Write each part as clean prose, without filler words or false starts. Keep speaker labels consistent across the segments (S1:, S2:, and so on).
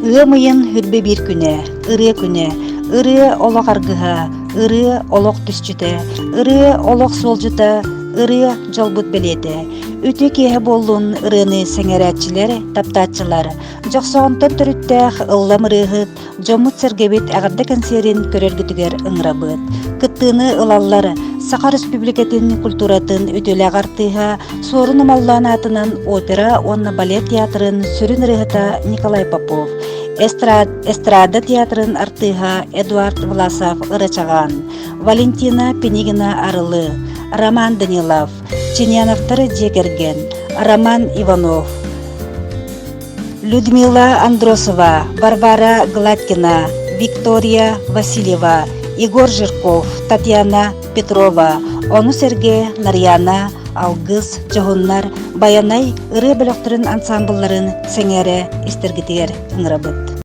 S1: Ыам ыйын үрбэ биир күнэ, ырыа күнэ, ырыа олох аргыһа, ырыа олох түсчүтэ, ырыа олох суолдьута, ырыа дьолбут бэлиэтэ. Үтүө киэһэ буоллун ырыаны сэҥээрээччилэр, таптааччылар. Дьохсоҕонтон төрүттээх ыллам ырыаһыт, дьоммут-сэргэбит эҕэрдэ кэнсиэрин көрөргүтүгэр ыҥырабыт. Кыттыыны ылаллар Саха Республикатын культуратын үтүөлээх артыыһа Суорун Омоллоон аатынан опера уонна балет театрын сүрүн ырыаһыта Николай Попов, эстрада театрын артыыһа Эдуард Власов Ырачаҕаан, Валентина Пинигина-Арылы, Роман Данилов, Чиняновтар дьиэ кэргэн, Роман Иванов, Людмила Андросова, Варвара Гладкина, Виктория Васильева, Егор Жирков, Татьяна Петрова, ону сэргэ Нарьяна, Алгыс, Дьоһуннар, Байанай ырыа бөлөхтөрүн ансаамбылларын сэҥээрэ истэргитигэр ыҥырабыт.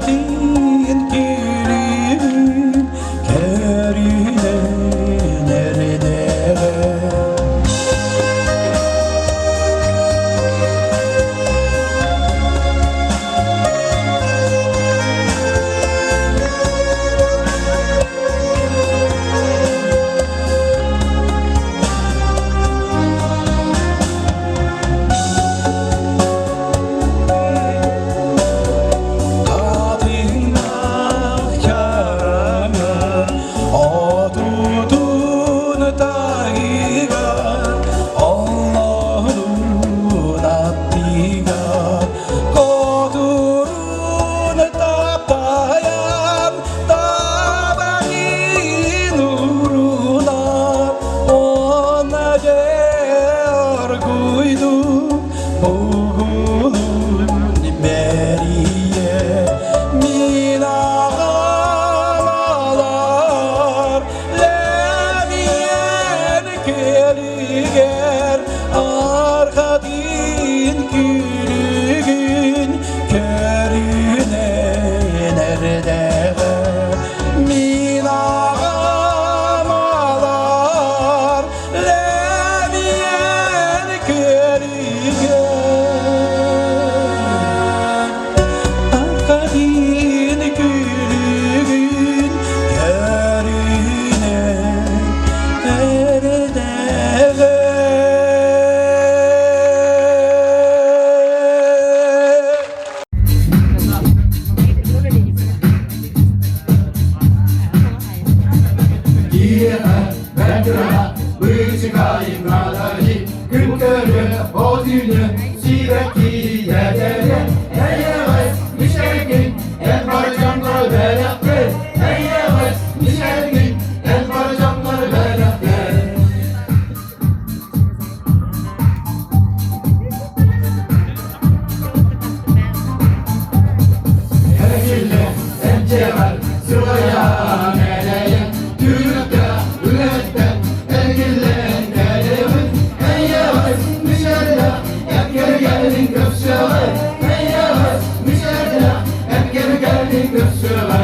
S2: Арҕатын күлүгүн көрүнэн эрдэҕэ. Хатыҥнаах чараҥа отутун таһыгар оллоонун аттыгар хотурун таптайан табаҕын уурунар уонна дьэ оргуйдук бугулун бэрийэ мин аҕалалар лэбиэн күөлүгэр арҕатын күлүгүн көрүнэн эрдэҕэ мин аҕам алар лэбиэн күөлүгэр арҕатын күлүгүн көрүнэн эрдэҕэ.
S3: Киэһэ бэртирэҕэ быычыкайын наадайы күн көрүө отүүнү сирэкки тэтэрэ эйэҕэс мишергин эн бары дьоҥҥор бэлэхпин эйэҕэс мишергин эн бары дьоҥҥор бэлэхпин. Эргиллэ эмчэҕэр сылайан элэйэн түүрүктэ үлэттэн эргиллэн кэлэбин эйэҕэс мичээрдээх эпкэргэнин көрсөҕө эйэҕэс мичээрдээх эпкэргэнин көрсөҕө.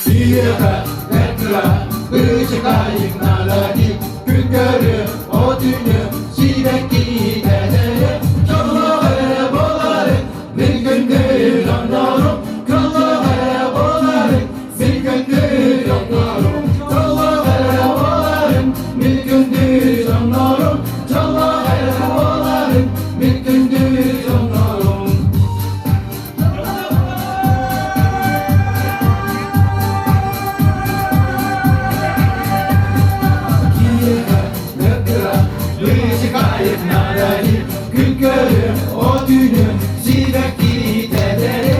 S3: Сиэхэ бэртира быычыкайык налади күн көрү отүнү сирэкки тэлэйэ дьоллоох эрэ буоларын мин күндү дьоннорум дьоллоох эрэ буоларын мин күндү дьоннорум дьоллоох эрэ буоларын мин күндү дьоннорум дьоллоох эрэ буоларын мин күндү дьоннорум. Күн көрү, от үүнү, сибэкки тэдэри,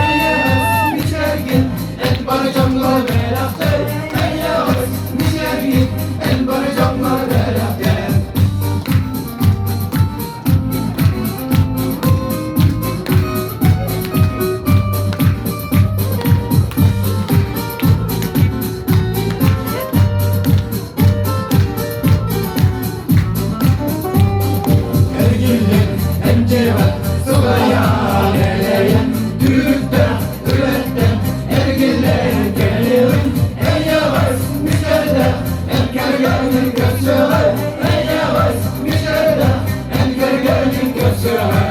S3: эйэҕэс мичээргин, эн бары дьоҥҥо бэлэхтэр, эйэҕэс мичээргин, эн бары дьоҥҥо бэлэхтэр. Эргиллин эмчэҕэ сылайан элэйэн түүрүктэн үлэттэн эргиллэн кэлиэҕин эйэҕэс мичээрдээх эн кэргэнин көрсөҕө эйэҕэс мичээрдээх эн кэргэнин көрсөҕө.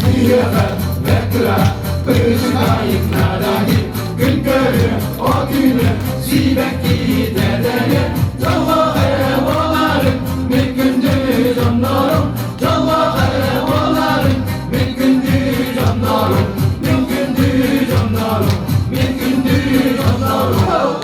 S3: Киһиэхэ бэрт кыра быычыкаайык наадайы күн көрүө от үүнүө сиибэкки тэлэйэ дьоллоох эрэ буоларын мин күндү дьоннорум дьоллоох эрэ буоларын мин күндү дьоннорум мин күндү дьоннорум мин күндү дьоннорум.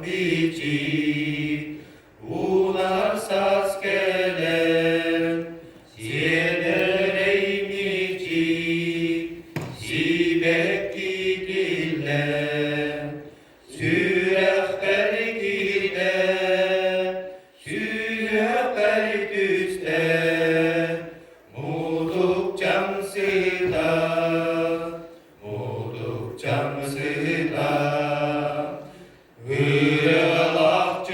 S2: бичик Уунар саас кэлэн, сиэдэрэй мичик, сибэкки тиллэн, сүрэхпэр киирдэ, сүһүөхпэр түстэ, мутукчам сыта, мутукчам сыта. Ырыалаах.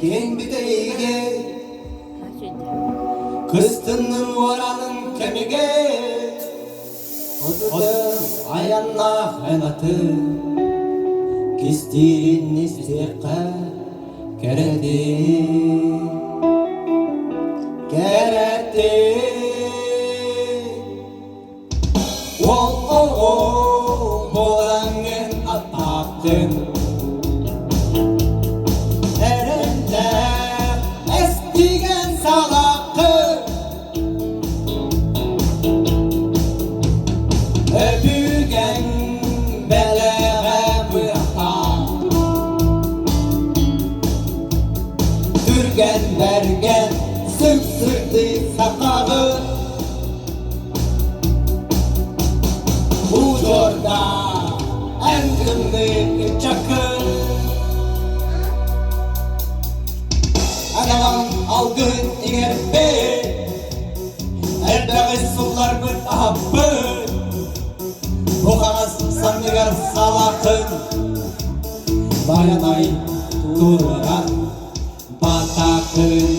S3: Киэҥ бүтэйигэ Кыстынным уоранын кэмигэр Отутун айаннаах эн атын Кистиирин истиэххэ кэрэтин Кэрэтин Ол оҕо буолаҥҥын аттааххын Эрэллээх эстигэн салаххын Өбүгэҥ бэлэҕэ быһахтаах Түргэн бэргэн сыпсырдыы сахаҕын Удьуорда эн тымныы ыччаккын Аналан алгыһын иҥэрбит Элбэҕи сылларбыт аһаппыт Бу хаҥас санныгар салахын Байанай туруоран Батакын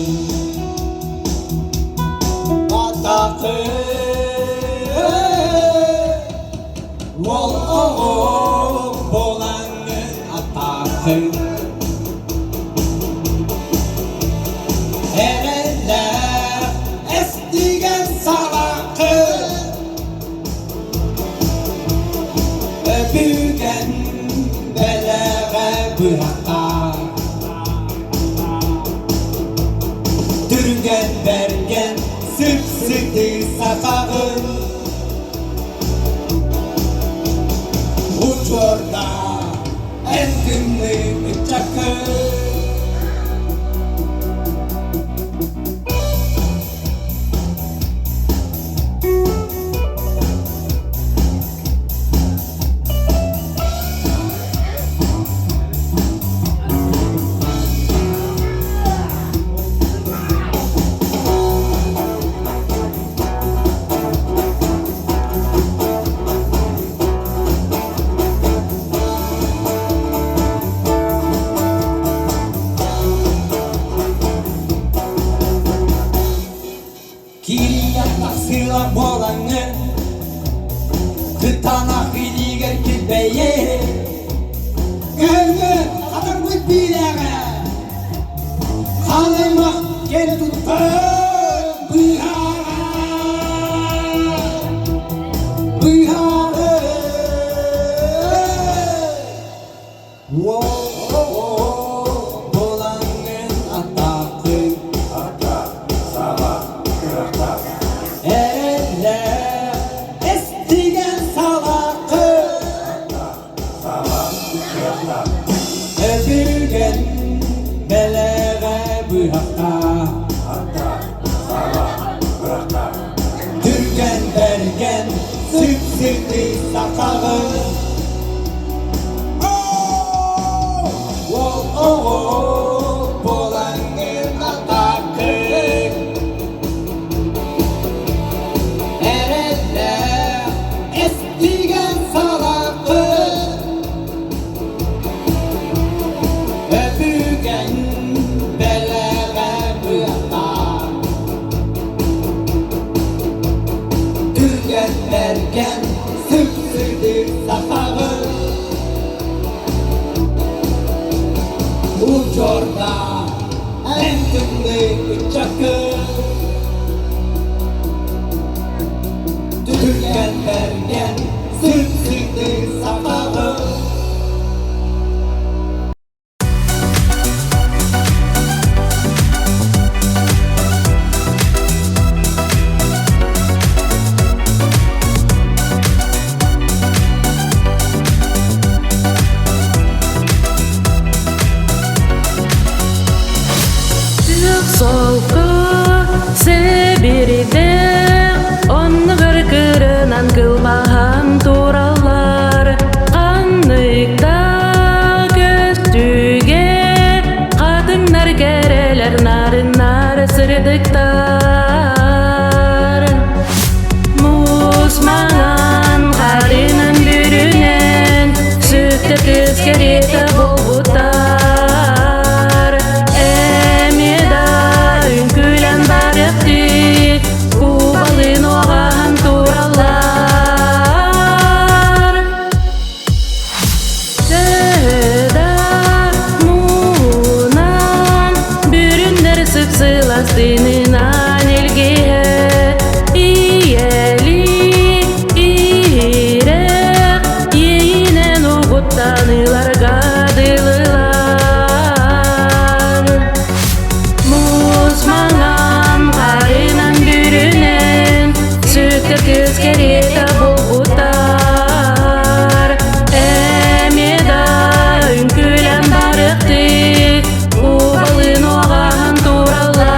S3: Батакын Ол оҕо буолаҥҥын атаахын Эрэллээх эстигэн салахын Өбүгэн бэлэҕэ быһахтаах Түргэн бэргэн сыпсытыы сахаҕын Учуорда эн тымныы ыччаккын Кирият тахсыыла буолаҥҥын Кытаанах илиигэр килбэйи Көһөҥҥө хатырбыт биилээҕэ Хаалаймах кэлэ туттар быыһааҕа Быыһааҕа Буолаҥҥын атаахтыы Эрэллээх эстигэн салаахы Өбүгэн бэлэҕэ быһахтаа Түргэн бэргэн сыпсытыы сахаҕын Ол оҕо буолаҥҥын атааккын Эрэллээх эстигэн салааххын Өбүгэн бэлэҕэ быатаах Түргэн бэргэн сыпсыдыр сахаҕын Учуорда эн тымныы ыччаккын Түргэн бэргэн сыпсыдыр сахаҕын
S4: Күөх солко сэбирдэх оннугар кырынан кылбаһан тураллар ханнык да көстүүгэ хатыҥнар кэрэлэр нарыннар сырдыктар муус маҥан харынан бүрүнэн сүктэ кыыс кэриэтэ буолбуттар. тыынынан илгиһэ ийэлии иһирэх иэйинэн угуттан ыларга дылылар. Муус маҥан харынан бүрүнэн сүктэр кыыс кэриэтэ буолбуттар. Эмиэ да үҥкүүлэн барыахтыы кубалыын уоҕаһан тураллар.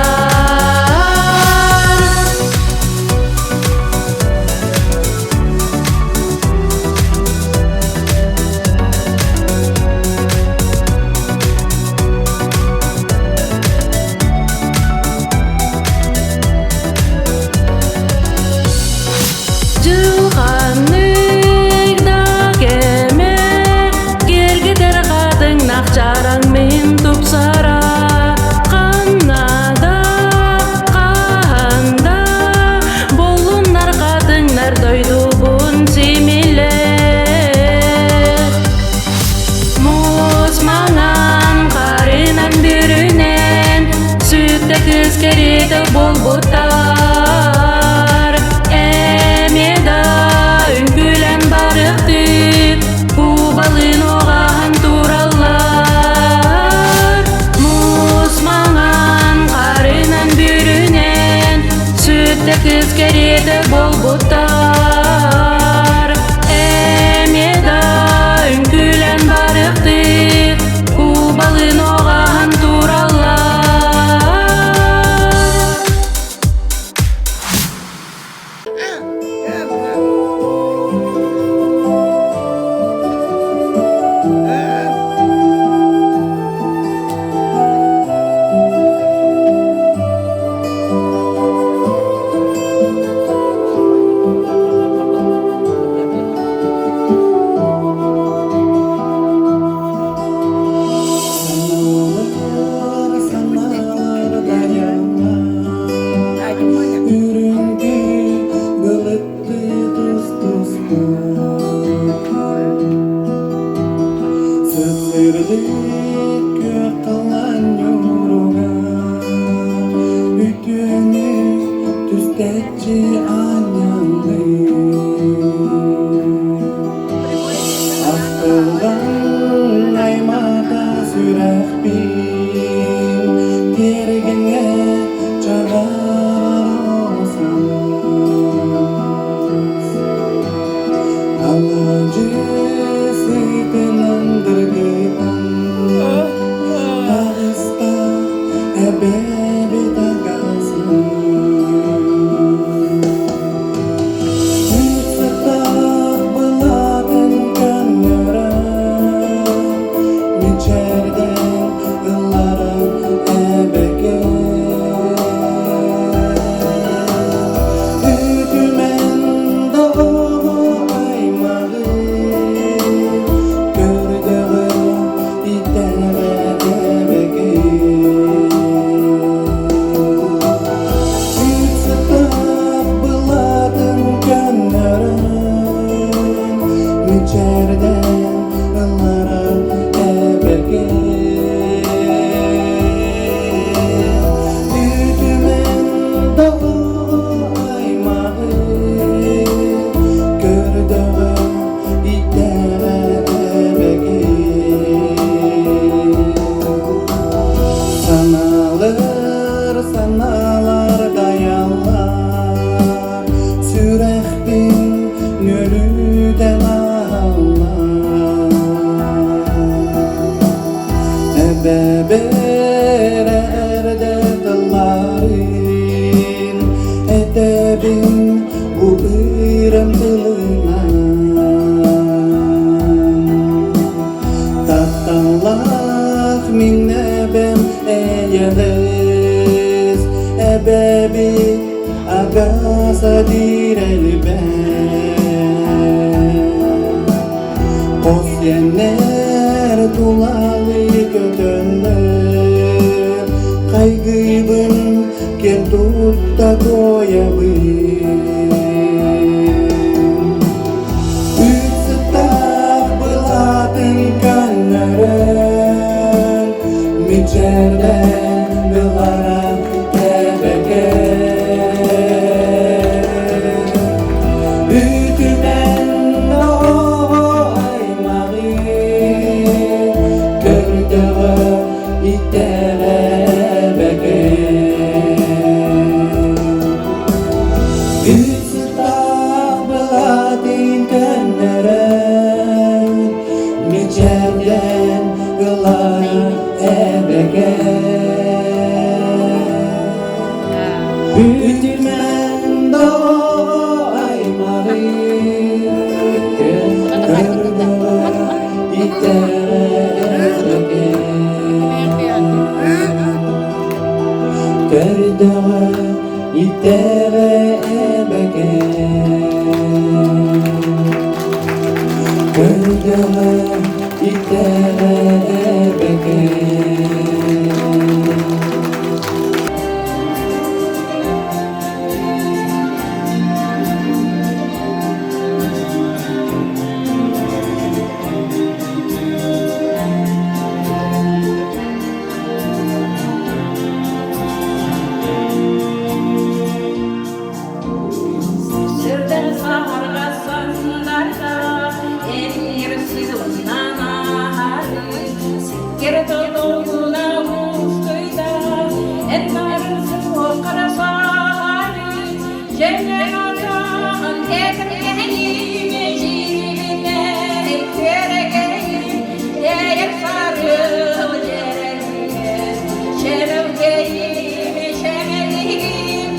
S4: Дьылҕаннык да кэмэ киэргэтэр хатыҥнах чараҥ мин тупсара ханна да хаһан да буллуннар хатыҥнар дойдубун симилэр. Муус маҥан харынан бүрүнэн сүктэ кыыс кэриэтэ буолбуттар. Эмиэ да үҥкүүлэн барыахтыы кубалыын оҕаһан тураллар. Муус маҥан харынан бүрүнэн сүктэ кыыс кэриэтэ буолбуттар. Эмиэ да үҥкүүлэн барыахтыы кубалыын оҕаһан тураллар.
S3: Санаалар, санаалар дайаллар, Үрүҥдүү былыттыы тус-туспут. Сып-сырдык күөх халлаан ньууругар Үтүөнү түстэччи аанньаллыы. Ахтыллан аймаата сүрэхпин, Тиэргэҥҥэ чаҕаарар саас. Алаадьы сытынан дыргытан, Таҕыста эбэбит агасын. Сыттах былаатын көннөрөн, Мичээрдэн ылларан эбэкэ. Үтүмэн да оҕо аймаҕы Көрдөҕө итэҕэ эбэкэ. Сыттах былаатын көннөрөн, Мичээрдэн ылларан эбэкэ. Үтүмэн да аймаҕы Көрдөҕө итэҕэ эбэкэ. Санаалар, санаалар дайаллар, Сүрэхпин нөрүтэн аһаллар. Эбэбэр эрдэ тылларын Этэбин бу ырам тылынан. Тапталлаах мин эбэм эйэҕэс, эбэбит агаса диир элбэх. Хос сиэннэр тулалыы көтөннөр, хайгыыбын киэн тутта туойабын. Үүт сыттаах былаатын көннөрөн, мичээрдэн ылара. Талар эбэкэ Үтүмэн доо аймаҕы Көрдөҕө итэҕэбэкэ Көрдөҕө итэҕэбэкэ Көрдөҕө итэҕэбэкэ
S4: Сырдык саһарга саннарда, эмир сылынан аһары, сиккир тотоҥуна мустуйда, эн барысын хара саһары, дьэҥҥэ отоон этэргэниим, дьиибинэ күөрэгэйим, тэйэр сарыл дьэрэлигэ, чэмэлкэйим, чэмэлигим,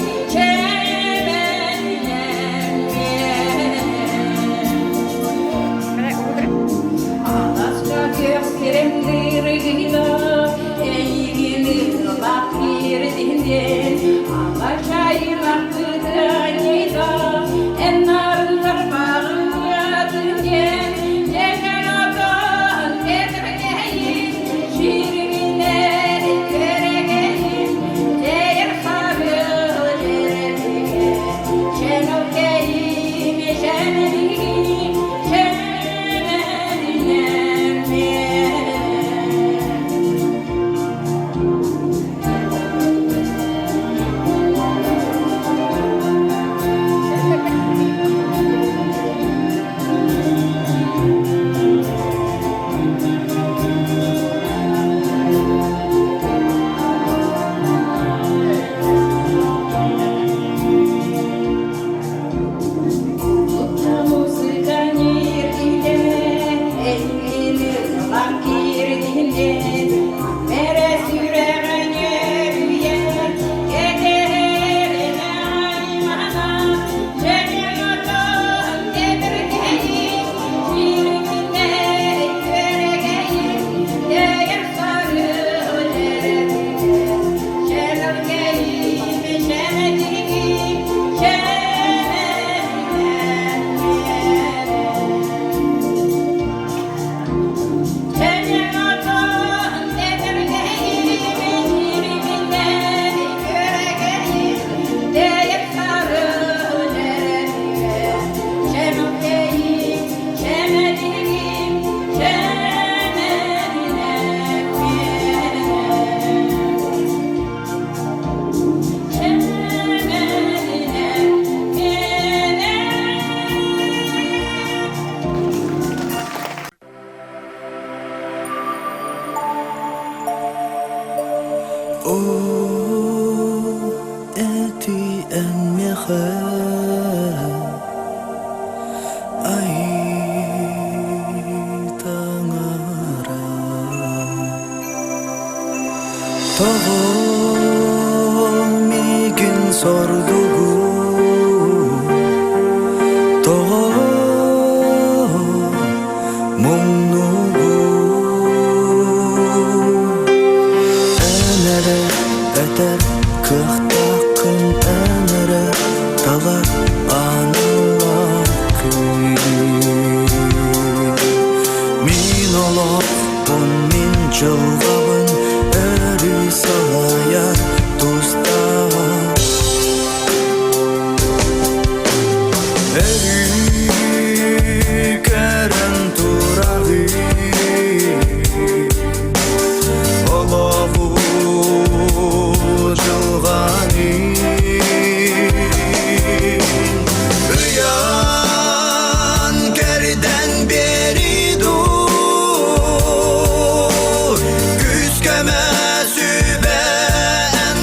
S4: Аласка көх-кирендиргида, эйигин ыллах киирдинден, Алачайын ахпытанида, эн нарыннар бағыңатынден, Деген отон кетіргейін, жиргинер көрегейін, Дейір сарыл жеретіге, Чемелкейім, жемелігім, чемелінем мен. Музыка нирдине, эллини ылар киирдине, Мере сүрэҕиҥэ үйэ, кэтэһэринэ аймана, Дьэҥҥэ отон тэтэргэйин, сиргинэ күөрэгэйин, Тэйэр сарыал дьэрэтигэр, чэмэлкэйим, чэмэлигим, чэмэлинэн
S3: Оо, эти эн миэхэ ай таҥара Тоҕо миигин сордугун, тоҕо муҥнугун? Эн эрэ этэр кыахтааххын, эн эрэ талар аналлааххын. Мин олохпун, мин дьылҕабын өрүү салайар тустаах. Өрүү көрөн тураҕын олоҕу дьылҕаны Ыйан кэрдэн биэри дуу күүс-көмө сүбэ эн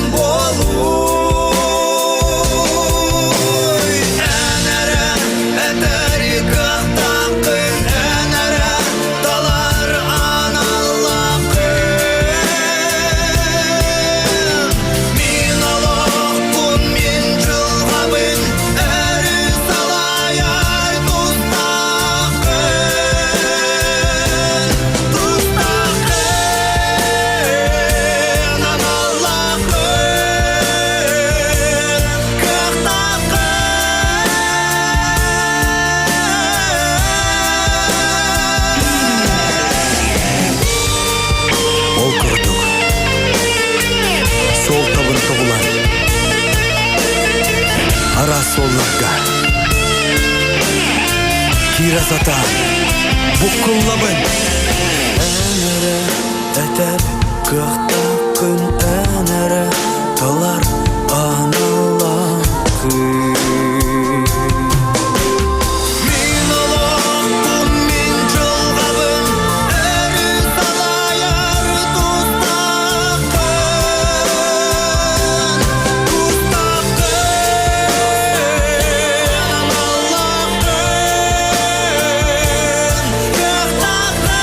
S3: Суолларга киирэ сатаан буккуллабын. Эн эрэ этэр кыахтааххын, эн эрэ талар аналлааххын. Мин олохпун, мин дьылҕабын өрүү салайар тустааххын, тустааххын, аналлааххын, кыахтааххын.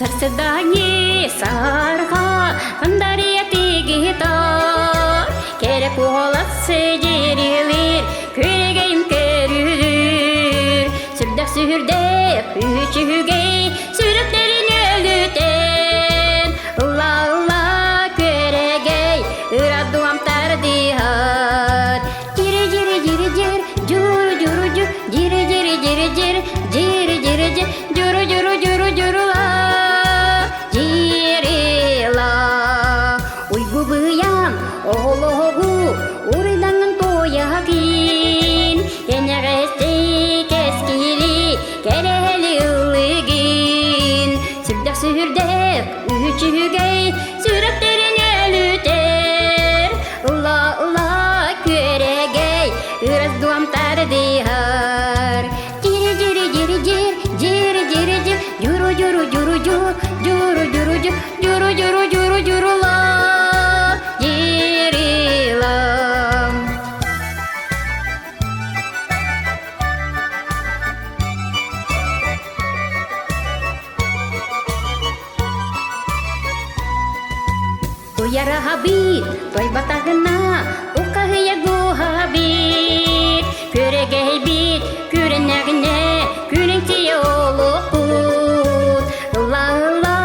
S4: Сарсыдааҥҥы саһарҕа андарыйа тигиһитар, кэрэ куолас сыдьырилиир, күөрэгэйим көрүлүүр. Сүрдэх сүһүрдээх үчүгэй сүрэхтэрин өлүтэн, ылла-ылла күөрэгэй ыра дуом тардыһар. Дьири-дьири-дьири-дьир, дьуру-дьуру-дьур, дьири-дьири-дьири-дьир, дьири-дьири-дьир, дьуру-дьуру-дьуру-дьурула, дьирила. Уйгу быйаҥ, оҕолоһоҕу, уруйдаҥҥын туойаҕын, кэнэҕэсти кэскили, кэрэһэли ыллыгын. Сүрдэх сүһүрдээх, үчүгэй, сүрэхтэрин өлүтэр, Ылла-ылла күөрэгэй, ырас дуом тардыһар. Дьири-дьири-дьири-дьир, дьири-дьири-дьир, дьуру-дьуру-дьуру-дьур, дьуру-дьуру-дьур, дьуру-дьуру-дьуру-дьурула, дьирила. Туйараһабыт, тойбатаҕына, уххаһыйа гуһабыт, күөрэгэйбит, күрэнэҕинэ, күрэҥсийэ олохпут. Ылла-ылла,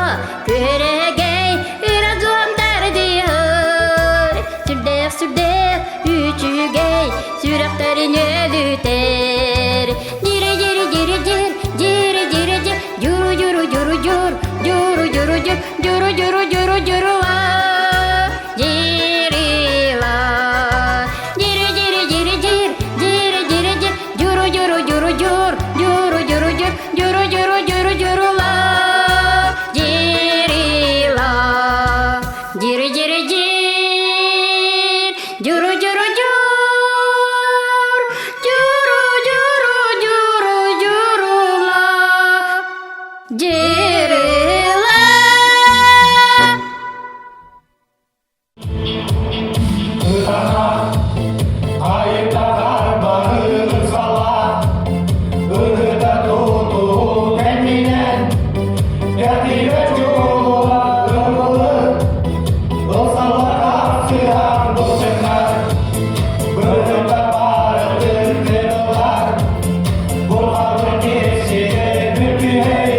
S4: күөрэгэй, ыра дьуом тардыһар, сүрдээх сүрдээх үчүгэй, сүрэхтэрин өлүтэр. Дири-дири-дири-дир, дири-дири-дир, дьуру-дьуру-дьуру-дьур, дьуру-дьуру-дьур, Дьуру-дьуру-дьуру-дьурула, дирила. Дири-дири-дири-дир, дири-дири-дир, дьуру-дьуру-дьуру-дьур, дьуру-дьуру-дьур, дьуру-дьуру-дьуру-дьурула, дирила. Дири-дири-дир, дьуру-дьуру-дьур, дьуру-дьуру-дьуру-дьурула. Дьырыла.
S2: Айытаҕар барыгын сала, ыһыта тутуу кэннинэн, кэтибэ чуулула ырылы, ылсаллар сыһан былчыҥнар, быһыта барытын тыылар, бурҕабыр киэсигэ бүркүһэй,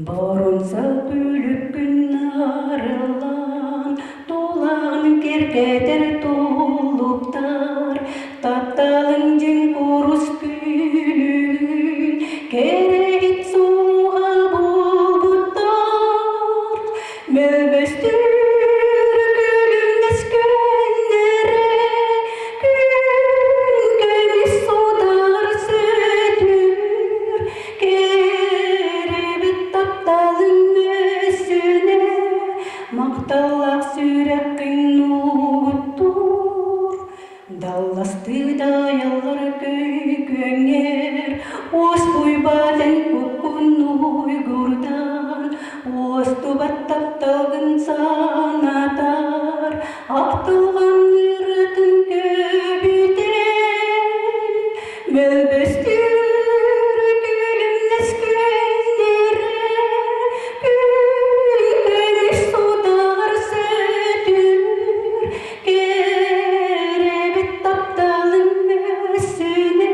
S5: Боруҥса күлүккүн арыллан, тулаҕын киэргэтэр туллуктар, тапталыҥ дьиҥ курус күлүгүн кэрэһит суоҕа буолбуттар. Мөбөстүр күлүмнэс күннэрэ, күн көмүс судар сөтүр, Кэрэбит тапталын мөссүөнэ, махталлаах сүрэххин угуттуур. Далластыы дайаллар көй-күөҥҥэр, уоспуйбат эн куккун уйгурдан, уостубат тапталгын санатар, ахтылҕан ырыатын көбүтэн. Мөлбөстүүр күлүмнэс күөннэрэ, күн көмүс судар сөтүр, кэрэбит тапталын мөссүнэ,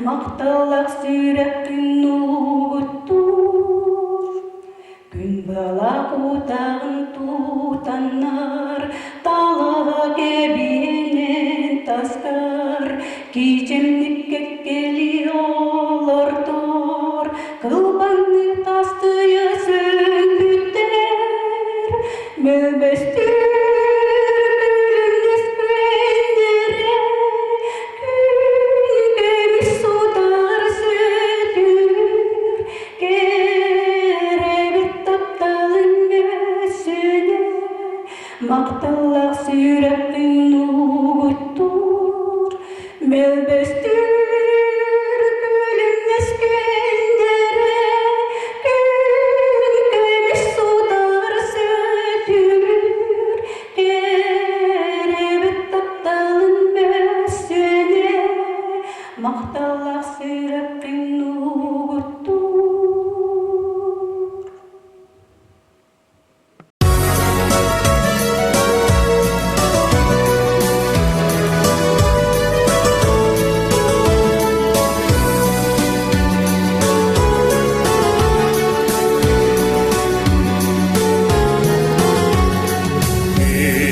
S5: махталлаах сүрэххин угуттуур. Күн былаах утаҕын тутаннар, талаҕа кэбиһинэн таскар, кичэмник кэккэлии олортор, кылбаҥныы тастыйа сөҥпүттэр. Мөбөстүр күлүмнэс күөннэрэ, күн көмүс сутар сөтүр, Кэрэбит тапталын мөссүөнэ, махталлаах сүрэхпин угуттуур, мөлбөстүүр күлүмнэс күннэрэ, күн көмүс судар сөтүр, кэрэбит тапталын мөссүөнэ, махталлаах сүрэххин угуттуур.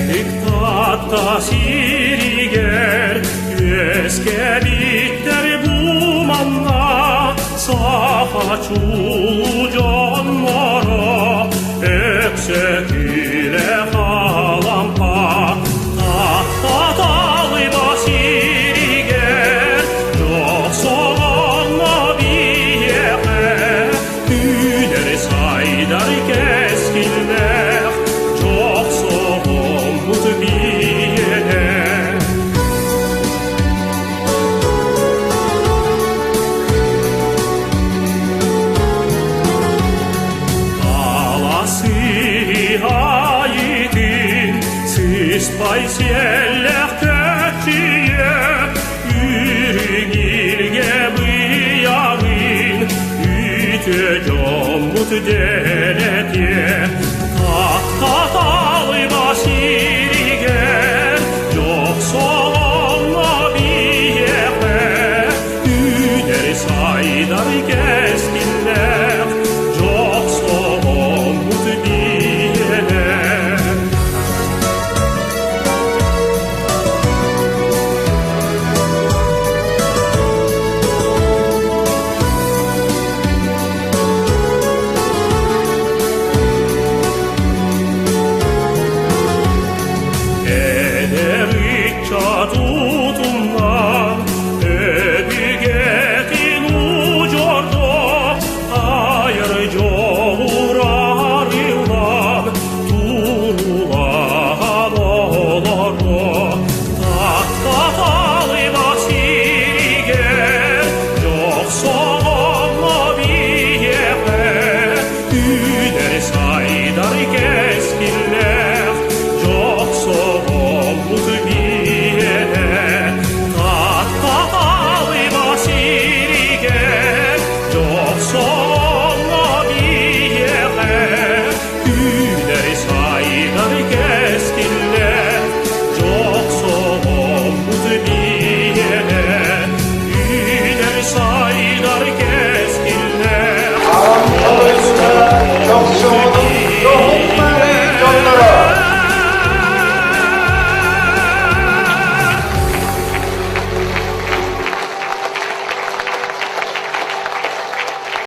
S6: Ытыктаата сиригэр үөскэбиттэр бу манна саха чулуу дьонноро Өксөкүлэ халампа Таптаталыба сиригэр Дьохсоҕоҥҥо биһиэхэ Үүнэр сайдар кэскиллээх Дьохсоҕоммут биһиэнэ. Аласы айытын сыспай сиэллээх көччүйэ үрүҥ илгэ быйаҕын үтүө дьоммут дэлэтиэ Тахтаталыба сиригэр дьохсоҕоҥҥо биһиэхэ үүнэр сайдар кэскиллээх дьохсоҕоммут биһиэнэ. Эдэр ыччат утумнаан, өбүгэтин удьуордуох,
S2: Тохсуһунун.